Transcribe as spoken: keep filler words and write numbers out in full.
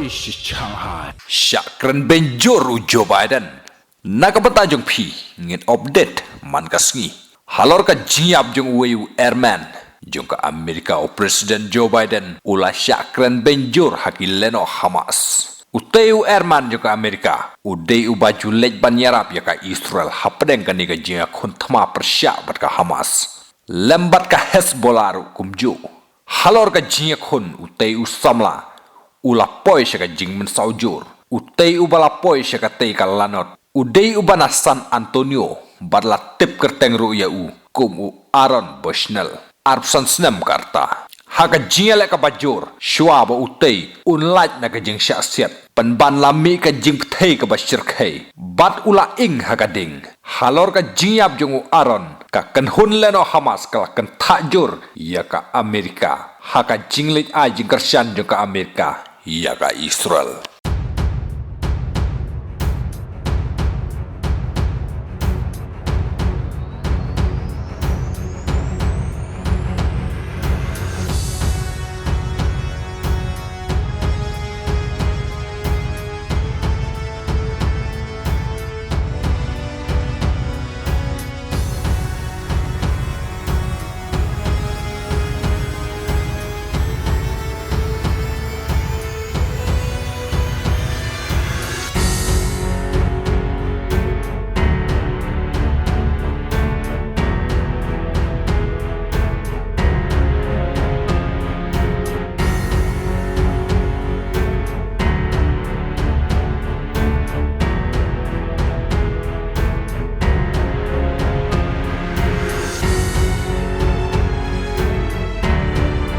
Shanghai. Shah kren bynjur u Joe Biden. Na ka bynta jong phi, ngin update man ka sngi. Halor ka jingïap jong uwei u airman jong ka Amerika, u President Joe Biden u la shah kren bynjur ha ki lehnoh Hamas. Utei u airman jong ka Amerika u dei uba ju leit ban ïarap ïa ka Israel hapdeng kane ka jingïakhun thma pyrshah bad ka Hamas. Lem bad ka Hezbollah ruh kumjuh. Halor ka jingïakhun, utei u samla u la poi sha ka jingmynsaw jur. Utei uba la poi sha katei ka lanot u dei uba na San Antonio bad la tip kyrteng ruh ïa u kum u Aaron Bushnell. Arphew san snem ka rta. Ha ka jingïaleh kaba jur, shuwa ba utei un lait na ka jingshah siat, pynban la mih ka jingpyrthei kaba shyrkhei bad u la ing ha ka ding. Halor ka jingïap jong u Aaron, ka kynhun lehnoh Hamas ka la kynthah jur ïa ka Amerika ha ka jingleit ai jingkyrshan jong ka Amerika ïa ka Israel.